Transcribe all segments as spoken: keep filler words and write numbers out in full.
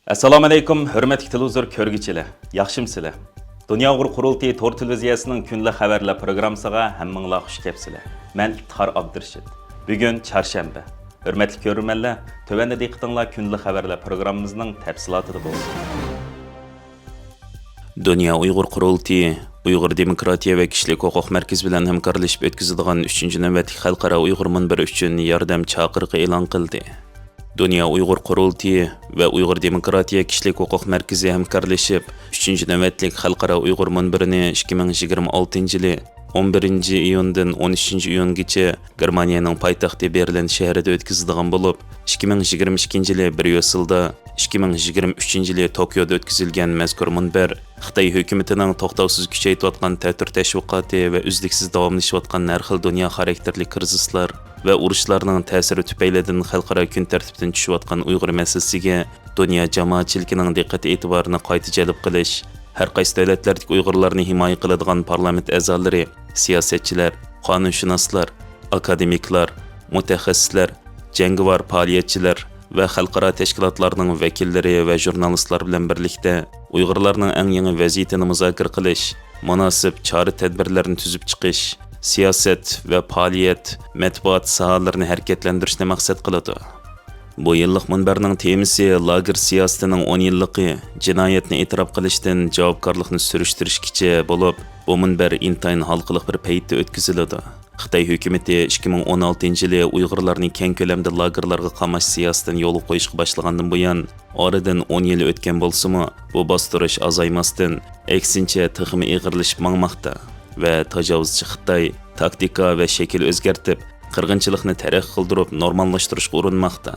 ئەسسالامۇئەلەيكۇم، ھۆرمەتلىك تېلېۋىزور كۆرگۈچىلەر، ياخشىمۇسىلەر؟ دۇنيا ئۇيغۇر قۇرۇلتىيى تور تېلېۋىزىيەسىنىڭ كۈندىلىك خەۋەرلەر پروگراممىسىغا ھەممىڭلار خۇش كەپسىلەر. مەن ئىپتىخار ئابدۇرېشىت. بۈگۈن چارشەنبە. ھۆرمەتلىك كۆرۈرمەنلەر، تۆۋەندە دىققىتىڭلار كۈندىلىك خەۋەرلەر پروگراممىمىزنىڭ تەپسىلاتىدا بولسۇن. دۇنيا ئۇيغۇر قۇرۇلتىيى، ئۇيغۇر دېموكراتىيە ۋە كىشىلىك ھوقۇق مەركىزى بىلەن ھەمكارلىشىپ ئۆتكۈزىدىغان ئۈچىنچى نۆۋەتلىك خەلقئارا ئۇيغۇر مۇنبىرى ئۈچۈن ياردەم چاقىرىقى ئېلان قىلدى. دۇنيا ئۇيغۇر قۇرۇلتىيى ۋە ئۇيغۇر دېموكراتىيە كىشىلىك ھوقۇق مەركىزى ھەمكارلىشىپ، ئۈچىنچى نۆۋەتلىك خەلقئارا ئۇيغۇر مۇنبىرىنى ئىككى مىڭ يىگىرمە ئالتىنچى يىلى ئون بىرىنچى ئىيۇندىن ئون ئۈچىنچى ئىيۇنغىچە گېرمانىيەنىڭ پايتەختى بېرلىن شەھىرىدە ئۆتكۈزىدىغان بولۇپ، ئىككى مىڭ يىگىرمە ئىككىنچى يىلى بريۇسسېلدا، ئىككى مىڭ يىگىرمە ئۈچىنچى يىلى توكيودا ئۆتكۈزۈلگەن مەزكۇر مۇنبەر خىتاي ھۆكۈمىتىنىڭ توختاۋسىز كۈچەيتىۋاتقان تەتۈر تەشۋىقاتى ۋە ئۈزلۈكسىز داۋاملىشىۋاتقان ھەر خىل دۇنيا خاراكتېرلىك كىرىزىسلار ۋە ئۇرۇشلارنىڭ تەسىرى تۈپەيلىدىن خەلقئارا كۈن تەرتىپىدىن چۈشۈۋاتقان ئۇيغۇر مەسىلىسىگە دۇنيا جامائەتچىلىكىنىڭ دىققەت ئېتىبارىنى قايتا جەلپ قىلىش، ھەر قايسى دۆلەتلەردىكى ئۇيغۇرلارنى ھىمايە قىلىدىغان پارلامېنت ئەزالىرى، سىياسەتچىلەر، قانۇنشۇناسلار، ئاكادېمىكلار، مۇتەخەسسىسلەر، جەڭگىۋار پائالىيەتچىلەر ۋە خەلقئارا تەشكىلاتلارنىڭ ۋەكىللىرى ۋە ژۇرنالىستلار بىلەن بىرلىكتە ئۇيغۇرلارنىڭ ئەڭ يېڭى ۋەزىيىتىنى مۇزاكىرە قىلىش، مۇناسىپ چارە-تەدبىرلەرنى تۈزۈپ چىقىش، سىياسەت ۋە پائالىيەت، مەتبۇئات ساھەلىرىنى ھەرىكەتلەندۈرۈشنى مەقسەت قىلىدۇ. بۇ يىللىق مۇنبەرنىڭ تېمىسى لاگېر سىياسىتىنىڭ ئون يىللىقى، جىنايەتنى ئېتىراپ قىلىشتىن جاۋابكارلىقنى سۈرۈشتۈرۈشكىچە بولۇپ، بۇ مۇنبەر ئىنتايىن ھالقىلىق بىر پەيتتە ئۆتكۈزۈلىدۇ. خىتاي ھۆكۈمىتى ئىككى مىڭ ئون ئالتىنچى يىلى ئۇيغۇرلارنى كەڭ كۆلەمدە لاگېرلارغا قاماش سىياسىتىنى يولغا قويۇشقا باشلىغاندىن بۇيان، ئارىدىن ئون يىل ئۆتكەن بولسىمۇ، بۇ باستۇرۇش ئازايماستىن، ئەكسىنچە، تېخىمۇ ئېغىرلىشىپ ماڭماقتا ۋە تاجاۋۇزچى خىتاي تاكتىكا ۋە شەكىل ئۆزگەرتىپ، قىرغىنچىلىقنى تەرەققىي قىلدۇرۇپ، نورماللاشتۇرۇشقا ئۇرۇنماقتا.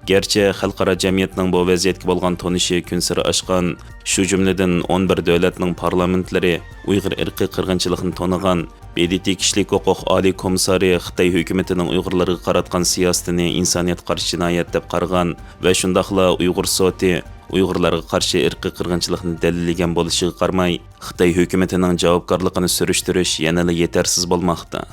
گەرچە خەلقئارا جەمئىيەتنىڭ بۇ ۋەزىيەتكە بولغان تونۇشى كۈنسېرى ئاشقان، شۇ جۈملىدىن ئون بىر دۆلەتنىڭ پارلامېنتلىرى ئۇيغۇر ئىرقىي قىرغىنچىلىقىنى تونۇغان، ب د ت كىشىلىك ھوقۇق ئالىي كومىسسارى خىتاي ھۆكۈمىتىنىڭ ئۇيغۇرلارغا قاراتقان سىياسىتىنى ئىنسانىيەتكە قارشى جىنايەت دەپ قارىغان ۋە شۇنداقلا ئۇيغۇر سوتى ئۇيغۇرلارغا قارشى ئىرقىي قىرغىنچىلىقنى دەلىللىگەن بولۇشىغا قارىماي، خىتاي ھۆكۈمىتىنىڭ جاۋابكارلىقىنى سۈرۈشتۈرۈش يەنىلا يېتەرسىز بولماقتا.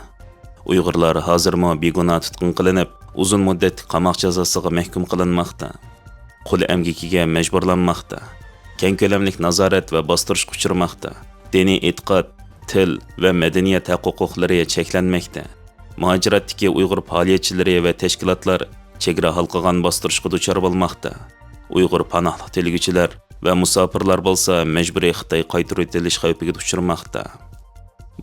ئۇيغۇرلار ھازىرمۇ بىگۇناھ تۇتقۇن قىلىنىپ، ئۇزۇن مۇددەتلىك قاماق جازاسىغا مەھكۇم قىلىنماقتا. قۇل ئەمگىكىگە مەجبۇرلانماقتا. كەڭ كۆلەملىك نازارەت ۋە باستۇرۇشقا ئۇچرىماقتا. دىنىي ئېتىقاد، تىل ۋە مەدەنىيەت ھەق-ھوقۇقلىرى چەكلەنمەكتە. مۇھاجىرەتتىكى ئۇيغۇر پائالىيەتچىلىرى ۋە تەشكىلاتلار چېگرا ھالقىغان باستۇرۇشقا دۇچار بولماقتا. ئۇيغۇر پاناھلىق تىلىگۈچىلەر ۋە مۇساپىرلار بولسا مەجبۇرىي خىتاي قايتۇرۇۋېتىلىش خەۋپىگە ئۇچرىماقتا.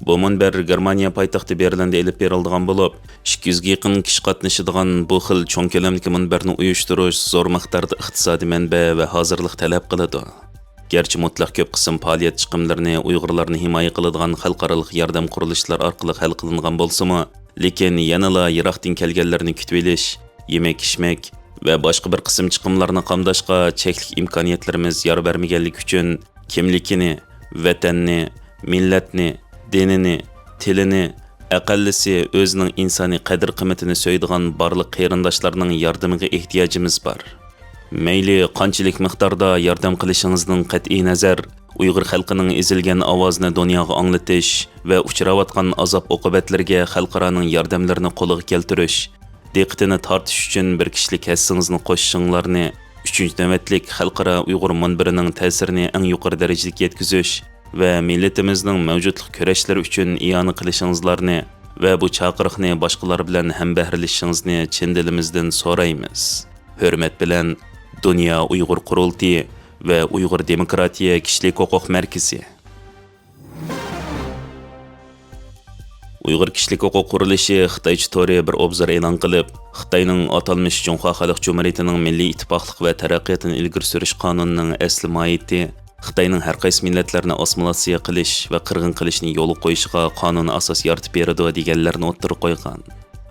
بۇ مۇنبەر گېرمانىيە پايتەختى بېرلىندا ئېلىپ بېرىلىدىغان بولۇپ، ئىككى يۈزگە يېقىن كىشى قاتنىشىدىغان بۇ خىل چوڭ كۆلەمدىكى مۇنبەرنى ئۇيۇشتۇرۇش زور مىقداردا ئىقتىسادىي مەنبە ۋە ھازىرلىق تەلەپ قىلىدۇ. گەرچە مۇتلەق كۆپ قىسىم پائالىيەت چىقىملىرىنى ئۇيغۇرلارنى ھىمايە قىلىدىغان خەلقئارالىق ياردەم قۇرۇلۇشلار ئارقىلىق ھەل قىلىنغان بولسىمۇ، لېكىن يەنىلا يىراقتىن كەلگەنلەرنى كۈتۈۋېلىش، يېمەك-ئىچمەك ۋە باشقا بىر قىسىم چىقىملارنى قامداشقا چەكلىك ئىمكانىيەتلىرىمىز يار بەرمىگەنلىكى ئۈچۈن، كىملىكىنى، ۋەتەننى، مىللەتنى، دىنىنى، تىلىنى، ئەقەللىسى ئۆزىنىڭ ئىنسانىي قەدىر-قىممىتىنى سۆيىدىغان بارلىق قېرىنداشلارنىڭ ياردىمىگە ئېھتىياجىمىز بار. مەيلى قانچىلىك مىقداردا ياردەم قىلىشىڭىزدىن قەتئىينەزەر، ئۇيغۇر خەلقىنىڭ ئېزىلگەن ئاۋازىنى دۇنياغا ئاڭلىتىش ۋە ئۇچراۋاتقان ئازاب-ئوقۇبەتلىرىگە خەلقئارانىڭ ياردەملىرىنى قولىغا كەلتۈرۈش، دىققىتىنى تارتىش ئۈچۈن بىر كىشىلىك ھەسسىڭىزنى قوشۇشۇڭلارنى، ئۈچىنچى نۆۋەتلىك خەلقئارا ئۇيغۇر مۇنبىرىنىڭ تەسىرىنى ئەڭ يۇقىرى دەرىجىلىك يەتكۈزۈش ۋە مىللىتىمىزنىڭ مەۋجۇتلۇق كۈرەشلىرى ئۈچۈن ئىئانە قىلىشىڭىزلارنى ۋە بۇ چاقىرىقنى باشقىلار بىلەن ھەمبەھىرلىشىشىڭىزنى چىن دىلىمىزدىن سورايمىز. ھۆرمەت بىلەن، دۇنيا ئۇيغۇر قۇرۇلتىيى ۋە ئۇيغۇر دېموكراتىيە كىشىلىك ھوقۇق مەركىزى. ئۇيغۇر كىشىلىك ھوقۇق قۇرۇلۇشى خىتايچە تورى بىر ئوبزور ئېلان قىلىپ، خىتاينىڭ ئاتالمىش جۇڭخۇا خەلق جۇمھۇرىيىتىنىڭ مىللىي ئىتتىپاقلىق ۋە تەرەققىياتىنى ئىلگىرى سۈرۈش قانۇنىنىڭ ئەسلى ماھىيىتى خىتاينىڭ ھەر قايسى مىللەتلەرنى ئاسسىمىلياتسىيە قىلىش ۋە قىرغىن قىلىشنى يولغا قويۇشىغا قانۇنىي ئاساس يارىتىپ بېرىدۇ، دېگەنلەرنى ئوتتۇرىغا قويغان.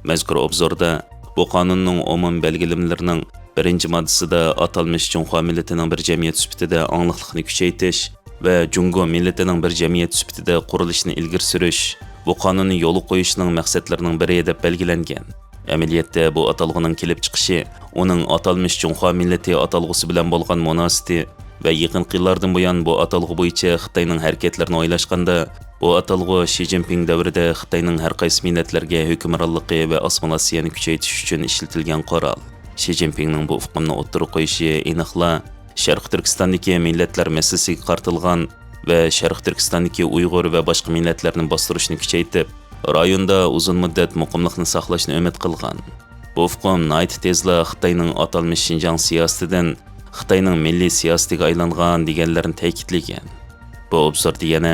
مەزكۇر ئوبزوردا بۇ قانۇننىڭ ئومۇمىي بەلگىلىمىلىرىنىڭ بىرىنچى ماددىسىدا ئاتالمىش جۇڭخۇا مىللىتىنىڭ بىر جەمئىيەت سۈپىتىدە ئاڭلىقلىقنى كۈچەيتىش ۋە جۇڭگو مىللىتىنىڭ بىر جەمئىيەت سۈپىتىدە قۇرۇلۇشىنى ئىلگىرى سۈرۈش بۇ قانۇننى يولغا قويۇشنىڭ مەقسەتلىرىنىڭ بىرى دەپ بەلگىلەنگەن. ئەمەلىيەتتە بۇ ئاتالغۇنىڭ كېلىپ چىقىشى، ئۇنىڭ ئاتالمىش جۇڭخۇا مىللىتى ئاتالغۇسى بىلەن بولغان مۇناسىۋىتى ۋە يېقىنقى يىللاردىن بۇيان بۇ ئاتالغۇ بويىچە خىتاينىڭ ھەرىكەتلىرىنى ئويلاشقاندا، بۇ ئاتالغۇ شى جىنپىڭ دەۋرىدە خىتاينىڭ ھەر قايسى مىللەتلەرگە ھۆكۈمرانلىقى ۋە ئاسسىمىلياتسىيەنى كۈچەيتىش ئۈچۈن ئىشلىتىلگەن قورال. شى جىنپىڭنىڭ بۇ ئۇقۇمنى ئوتتۇرىغا قويۇشى ئېنىقلا شەرقىي تۈركىستاندىكى مىللەتلەر مەسىلىسىگە قارىتىلغان ۋە شەرقىي تۈركىستاندىكى ئۇيغۇر ۋە باشقا مىللەتلەرنى باستۇرۇشنى كۈچەيتىپ، رايوندا ئۇزۇن مۇددەت مۇقىملىقنى ساقلاشنى ئۈمىد قىلغان. بۇ ئۇقۇم ناھايىتى تېزلا خىتاينىڭ ئاتالمىش شىنجاڭ سىياسىتىدىن خىتاينىڭ مىللىي سىياسىتىگە ئايلانغان دېگەنلەرنى تەكىتلىگەن. بۇ ئوبزوردا يەنە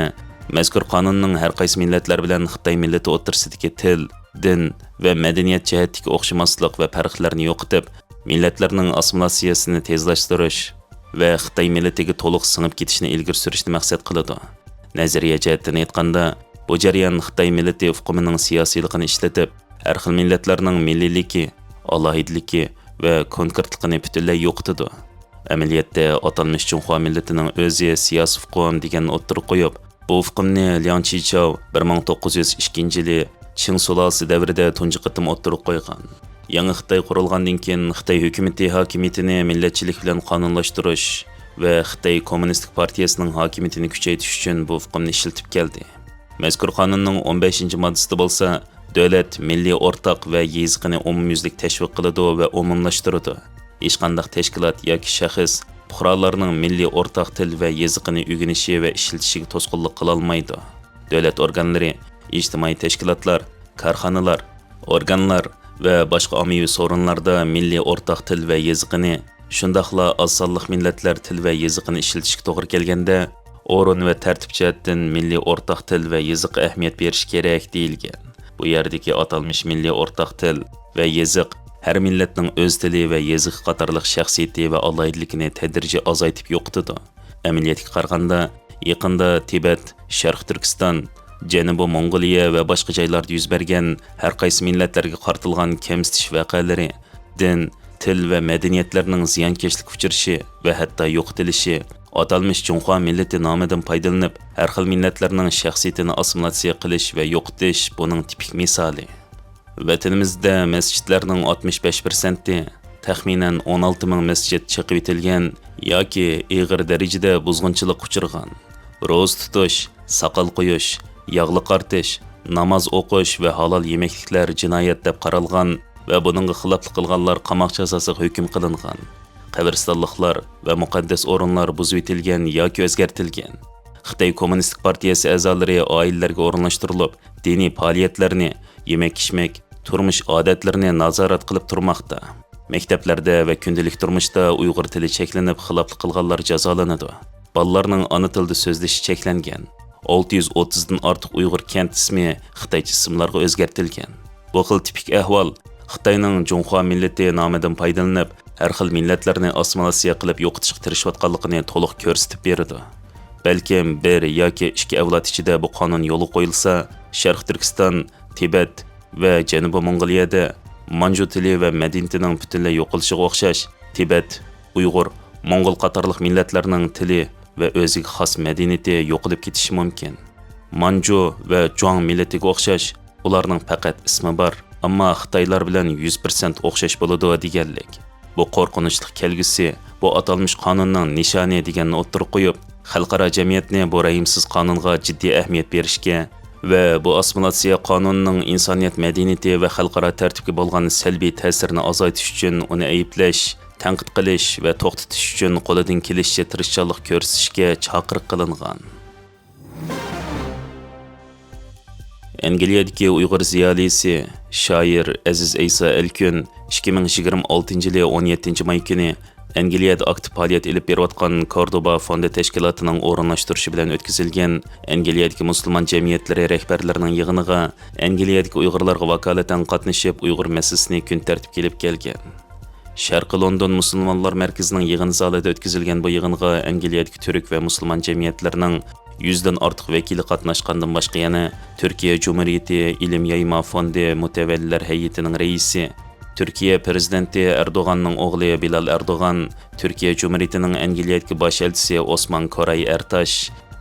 مەزكۇر قانۇننىڭ ھەر قايسى مىللەتلەر بىلەن خىتاي مىللىتى ئوتتۇرىسىدىكى تىل، دىن ۋە مەدەنىيەت جەھەتتىكى ئوخشىماسلىق ۋە پەرقلەرنى يوقىتىپ، مىللەتلەرنىڭ ئاسسىمىلياتسىيەسىنى تېزلەشتۈرۈش ۋە خىتاي مىللىتىگە تولۇق سىڭىپ كېتىشنى ئىلگىرى سۈرۈشنى مەقسەت قىلىدۇ. نەزەرىيە جەھەتتىن ئېيتقاندا، بۇ جەريان خىتاي مىللىتى ئۇقۇمىنىڭ سىياسىيلىقىنى ئىشلىتىپ، ھەر خىل مىللەتلەرنىڭ مىللىيلىكى، ئالاھىدىلىكى ۋە كونكرېتلىقىنى پۈتۈنلەي يوقىتىدۇ. ئەمەلىيەتتە، ئاتالمىش جۇڭخۇا مىللىتىنىڭ ئۆزى سىياسىي ئۇقۇم دېگەننى ئوتتۇرىغا قويۇپ، بۇ ئۇقۇمنى لياڭ چىچاۋ بىر مىڭ توققۇز يۈز ئىككىنچى يىلى چىڭ سۇلالىسى دەۋرىدە تۇنجى قېتىم ئوتتۇرىغا قويغان. يېڭى خىتاي قۇرۇلغاندىن كېيىن، خىتاي ھۆكۈمىتى ھاكىمىيىتىنى مىللەتچىلىك بىلەن قانۇنلاشتۇرۇش ۋە خىتاي كوممۇنىستىك پارتىيەسىنىڭ ھاكىمىيىتىنى كۈچەيتىش ئۈچۈن بۇ ئۇقۇمنى ئىشلىتىپ كەلدى. مەزكۇر قانۇننىڭ ئون بەشىنچى ماددىسىدا بولسا، دۆلەت مىللىي ئورتاق ۋە يېزىقىنى ئومۇميۈزلۈك تەشۋىق قىلىدۇ ۋە ئومۇملاشتۇرىدۇ. ھېچقانداق تەشكىلات ياكى شەخس پۇقرالارنىڭ مىللىي ئورتاق تىل ۋە يېزىقىنى ئۆگىنىشى ۋە ئىشلىتىشىگە توسقۇنلۇق قىلالمايدۇ. دۆلەت ئورگانلىرى، ئىجتىمائىي تەشكىلاتلار، كارخانىلار، ئورگانلار ۋە باشقا ئاممىۋى سورۇنلاردا مىللىي ئورتاق تىل ۋە يېزىقىنى، شۇنداقلا ئاز سانلىق مىللەتلەر تىل ۋە يېزىقىنى ئىشلىتىشكە توغرا كەلگەندە، ئورۇن ۋە تەرتىپ جەھەتتىن مىللىي ئورتاق تىل ۋە يېزىققا ئەھمىيەت بېرىش كېرەك، دېيىلگەن. بۇ يەردىكى ئاتالمىش مىللىي ئورتاق تىل ۋە يېزىق ھەر مىللەتنىڭ ئۆز تىلى ۋە يېزىقى قاتارلىق شەخسىيىتى ۋە ئالاھىدىلىكىنى تەدرىجىي ئازايتىپ يوقىتىدۇ. ئەمەلىيەتكە قارىغاندا، يېقىندا تىبەت، شەرقىي تۈركىستان، جەنۇبىي موڭغۇلىيە ۋە باشقا جايلاردا يۈز بەرگەن ھەر قايسى مىللەتلەرگە قارىتىلغان كەمسىتىش ۋەقەلىرى، دىن، تىل ۋە مەدەنىيەتلەرنىڭ زىيانكەشلىككە ئۇچرىشى ۋە ھەتتا يوقىتىلىشى، ئاتالمىش جۇڭخۇا مىللىتى نامىدىن پايدىلىنىپ، ھەر خىل مىللەتلەرنىڭ شەخسىيىتىنى ئاسسىمىلياتسىيە قىلىش ۋە يوقىتىش بۇنىڭ تىپىك مىسالى. ۋەتىنىمىزدە مەسچىتلەرنىڭ ئاتمىش بەش پىرسەنتى، تەخمىنەن ئون ئالتە مىڭ مەسچىت چېقىۋېتىلگەن ياكى ئېغىر دەرىجىدە بۇزغۇنچىلىققا ئۇچرىغان. روزا تۇتۇش، ساقال قويۇش، ياغلىق ئارتىش، ناماز ئوقۇش ۋە ھالال يېمەكلىكلەر جىنايەت دەپ قارالغان ۋە بۇنىڭغا خىلاپلىق قىلغانلار قاماق جازاسىغا ھۆكۈم قىلىنغان. قەبرىستانلىقلار ۋە مۇقەددەس ئورۇنلار بۇزۇۋېتىلگەن ياكى ئۆزگەرتىلگەن. خىتاي كوممۇنىستىك پارتىيەسى ئەزالىرى ئائىلىلەرگە ئورۇنلاشتۇرۇلۇپ، دىنىي پائالىيەتلەرنى، يېمەك-ئىچمەك، تۇرمۇش ئادەتلىرىنى نازارەت قىلىپ تۇرماقتا. مەكتەپلەردە ۋە كۈندىلىك تۇرمۇشتا ئۇيغۇر تىلى چەكلىنىپ، خىلاپلىق قىلغانلار جازالىنىدۇ. بالىلارنىڭ ئانا تىلىدا سۆزلىشى چەكلەنگەن. ئالتە يۈز ئوتتۇزدىن ئارتۇق ئۇيغۇر كەنت ئىسمى خىتايچە ئىسىملارغا ئۆزگەرتىلگەن. بۇ خىل تىپىك ئەھۋال خىتاينىڭ جۇڭخۇا مىللىتى نامىدىن پايدىلىنىپ، ھەر خىل مىللەتلەرنى ئاسسىمىلياتسىيە قىلىپ يوقىتىشقا تىرىشىۋاتقانلىقىنى تولۇق كۆرسىتىپ بېرىدۇ. بەلكىم بىر ياكى ئىككى ئەۋلاد ئىچىدە بۇ قانۇن يولغا قويۇلسا، شەرقىي تۈركىستان، تىبەت ۋە جەنۇبىي موڭغۇلىيەدە، مانجۇ تىلى ۋە مەدەنىيىتىنىڭ پۈتۈنلەي يوقىلىشىغا ئوخشاش، تىبەت، ئۇيغۇر، موڭغۇل قاتارلىق مىللەتلەرنىڭ تىلى ۋە ئۆزىگە خاس مەدەنىيىتى يوقىلىپ كېتىشى مۇمكىن. مانجۇ ۋە جۇاڭ مىللىتىگە ئوخشاش، ئۇلارنىڭ پەقەت ئىسمى بار، ئەمما خىتايلار بىلەن يۈز پىرسەنت ئوخشاش بولىدۇ، دېگەنلىك. بۇ قورقۇنچلۇق كەلگۈسى، بۇ ئاتالمىش قانۇننىڭ نىشانى، دېگەننى ئوتتۇرىغا قويۇپ، خەلقئارا جەمئىيەتنى بۇ رەھىمسىز قانۇنغا جىددىي ئەھمىيەت بېرىشكە ۋە بۇ ئاسسىمىلياتسىيە قانۇنىنىڭ ئىنسانىيەت مەدەنىيىتى ۋە خەلقئارا تەرتىپكە بولغان سەلبىي تەسىرىنى ئازايتىش ئۈچۈن ئۇنى ئەيىبلەش، تەنقىد قىلىش ۋە توختىتىش ئۈچۈن قولىدىن كېلىشىچە تىرىشچانلىق كۆرسىتىشكە چاقىرىق قىلىنغان. ئەنگلىيەدىكى ئۇيغۇر زىيالىيسى، شائىر ئەزىز ئەيسا ئەلكۈن ئىككى مىڭ يىگىرمە ئالتىنچى يىلى ئون يەتتىنچى ماي كۈنى ئەنگلىيەدە ئاكتىپ پائالىيەت ئېلىپ بېرىۋاتقان كوردوبا فوندى تەشكىلاتىنىڭ ئورۇنلاشتۇرۇشى بىلەن ئۆتكۈزۈلگەن ئەنگلىيەدىكى مۇسۇلمان جەمئىيەتلىرى رەھبەرلىرىنىڭ يىغىنىغا ئەنگلىيەدىكى ئۇيغۇرلارغا ۋاكالىتەن قاتنىشىپ، ئۇيغۇر مەسىلىسىنى كۈن تەرتىپكە ئېلىپ كەلگەن. شەرقىي لوندون مۇسۇلمانلار مەركىزىنىڭ يىغىن زالىدا ئۆتكۈزۈلگەن بۇ يىغىنغا ئەنگلىيەدىكى تۈرك ۋە مۇسۇلمان جەمئىيەتلىرىنىڭ يۈزدىن ئارتۇق ۋەكىلى قاتناشقاندىن باشقا، يەنە تۈركىيە جۇمھۇرىيىتى ئىلىم يايما فوندى مۇتەۋەللىلەر ھەيئىتىنىڭ رەئىسى، تۈركىيە پىرېزىدېنتى ئەردوغاننىڭ ئوغلى بىلال ئەردوغان، تۈركىيە جۇمھۇرىيىتىنىڭ ئەنگلىيەدىكى باش ئەلچىسى ئوسمان كوراي ئەرتاش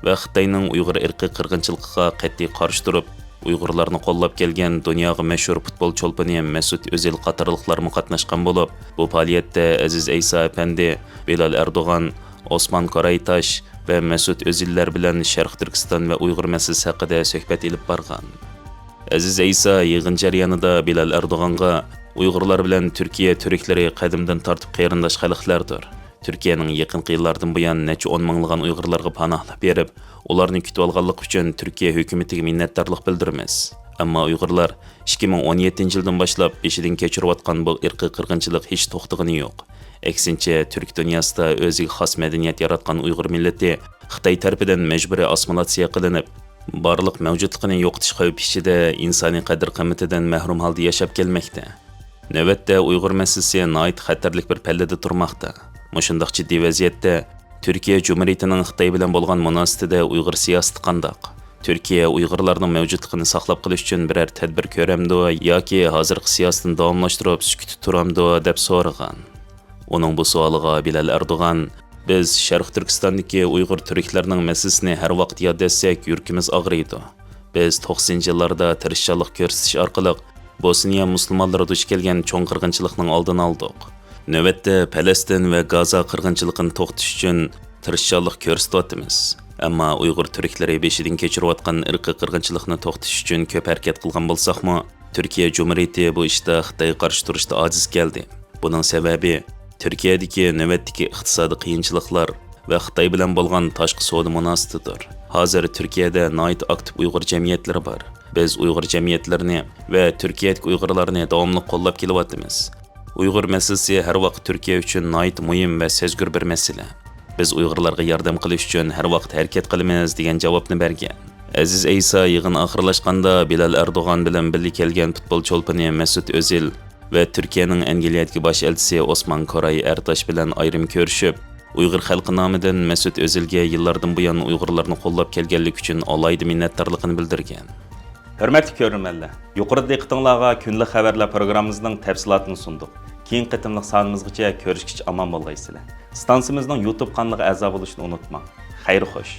ۋە خىتاينىڭ ئۇيغۇر ئىرقىي قىرغىنچىلىقىغا قەتئىي قارشى تۇرۇپ، ئۇيغۇرلارنى قوللاپ كەلگەن دۇنياغا مەشھۇر پۇتبول چولپىنى مەسۇت ئۆزىل قاتارلىقلارمۇ قاتناشقان بولۇپ، بۇ پائالىيەتتە ئەزىز ئەيسا ئەپەندى، بىلال ئەردوغان، ئوسمان كورايتاش ۋە مەسۇت ئۆزىللەر بىلەن شەرقىي تۈركىستان ۋە ئۇيغۇر مەسىلىسى ھەققىدە سۆھبەت ئېلىپ بارغان. ئەزىز ئەيسا يىغىن جەريانىدا بىلال ئەردوغانغا، ئۇيغۇرلار بىلەن تۈركىيە تۈركلىرى قەدىمدىن تارتىپ قېرىنداش خەلقلەردۇر. تۈركىيەنىڭ يېقىنقى يىللاردىن بۇيان نەچچە ئون مىڭلىغان ئۇيغۇرلارغا پاناھلىق بېرىپ، ئۇلارنى كۈتۈۋالغانلىقى ئۈچۈن تۈركىيە ھۆكۈمىتىگە مىننەتدارلىق بىلدۈرىمىز. ئەمما ئۇيغۇرلار ئىككى مىڭ ئون يەتتىنچى يىلدىن باشلاپ بېشىدىن كەچۈرۈۋاتقان بۇ ئىرقىي قىرغىنچىلىق ھېچ توختىغىنى يوق. ئەكسىنچە، تۈرك دۇنياسىدا ئۆزىگە خاس مەدەنىيەت ياراتقان ئۇيغۇر مىللىتى خىتاي تەرىپىدىن مەجبۇرىي ئاسسىمىلياتسىيە قىلىنىپ، بارلىق مەۋجۇتلۇقىنى يوقىتىش خەۋپى ئىچىدە ئىنسانىي قەدىر-قىممىتىدىن مەھرۇم ھالدا ياشاپ كەلمەكتە. نۆۋەتتە ئۇيغۇر مەسىلىسى ناھايىتى خەتەرلىك بىر پەللىدە تۇرماقتا. مۇشۇنداق جىددىي ۋەزىيەتتە تۈركىيە جۇمھۇرىيىتىنىڭ خىتاي بىلەن بولغان مۇناسىۋىتىدە ئۇيغۇر سىياسىتى قانداق؟ تۈركىيە ئۇيغۇرلارنىڭ مەۋجۇتلۇقىنى ساقلاپ قېلىش ئۈچۈن بىرەر تەدبىر كۆرەمدۇ ياكى ھازىرقى سىياسىتىنى داۋاملاشتۇرۇپ سۈكۈتتە تۇرامدۇ؟ دەپ سورىغان. ئۇنىڭ بۇ سوئالىغا بىلال ئەردوغان، بىز شەرقىي تۈركىستاندىكى ئۇيغۇر تۈركلەرنىڭ مەسىلىسىنى ھەر ۋاقىت ياد ئەتسەك، يۈرىكىمىز ئاغرىيدۇ. بىز توقسىنىنچى يىللاردا تىرىشچانلىق كۆرسىتىش ئارقىلىق بوسنىيە مۇسۇلمانلىرى دۇچ كەلگەن چوڭ قىرغىنچىلىقنىڭ ئالدىنى ئالدۇق. نۆۋەتتە پەلەستىن ۋە گازا قىرغىنچىلىقىنى توختىتىش ئۈچۈن تىرىشچانلىق كۆرسىتىۋاتىمىز. ئەمما ئۇيغۇر تۈركلىرى بېشىدىن كەچۈرۈۋاتقان ئىرقىي قىرغىنچىلىقنى توختىتىش ئۈچۈن كۆپ ھەرىكەت قىلغان بولساقمۇ، تۈركىيە جۇمھۇرىيىتى بۇ ئىشتا خىتايغا قارشى تۇرۇشتا ئاجىز كەلدى. بۇنىڭ سەۋەبى تۈركىيەدىكى نۆۋەتتىكى ئىقتىسادىي قىيىنچىلىقلار ۋە خىتاي بىلەن بولغان تاشقى سودا مۇناسىۋىتىدۇر. ھازىر تۈركىيەدە ناھايىتى ئاكتىپ ئۇيغۇر جەمئىيەتلىرى بار. بىز ئۇيغۇر جەمئىيەتلىرىنى ۋە تۈركىيەدىكى ئۇيغۇرلارنى داۋاملىق قوللاپ كېلىۋاتىمىز. ئۇيغۇر مەسىلىسى ھەر ۋاقىت تۈركىيە ئۈچۈن ناھايىتى مۇھىم ۋە سەزگۈر بىر مەسىلە. بىز ئۇيغۇرلارغا ياردەم قىلىش ئۈچۈن ھەر ۋاقىت ھەرىكەت قىلىمىز، دېگەن جاۋابنى بەرگەن. ئەزىز ئەيسا يىغىن ئاخىرلاشقاندا بىلال ئەردوغان بىلەن بىللە كەلگەن پۇتبول چولپىنى مەسۇت ئۆزىل ۋە تۈركىيەنىڭ ئەنگلىيەدىكى باش ئەلچىسى ئوسمان كوراي ئەرتاش بىلەن ئايرىم كۆرۈشۈپ، ئۇيغۇر خەلقى نامىدىن مەسۇت ئۆزىلگە يىللاردىن بۇيان ئۇيغۇرلارنى قوللاپ كەلگەنلىكى ئۈچۈن ئالاھىدە مىننەتدارلىقىنى بىلدۈرگەن. ھۆرمەتلىك كۆرۈرمەنلەر، يۇقىرىدا دىققىتىڭلارغا كۈندىلىك خەۋەرلەر پروگراممىمىزنىڭ تەپسىلاتىنى سۇندۇق. كېيىنكى قېتىملىق سانىمىزغىچە كۆرۈشكىچە ئامان بولغايسىلەر. ئىستانسىمىزنىڭ يۇتۇب قانىلىغا ئەزا بولۇشنى ئۇنتۇماڭ. خەير خوش.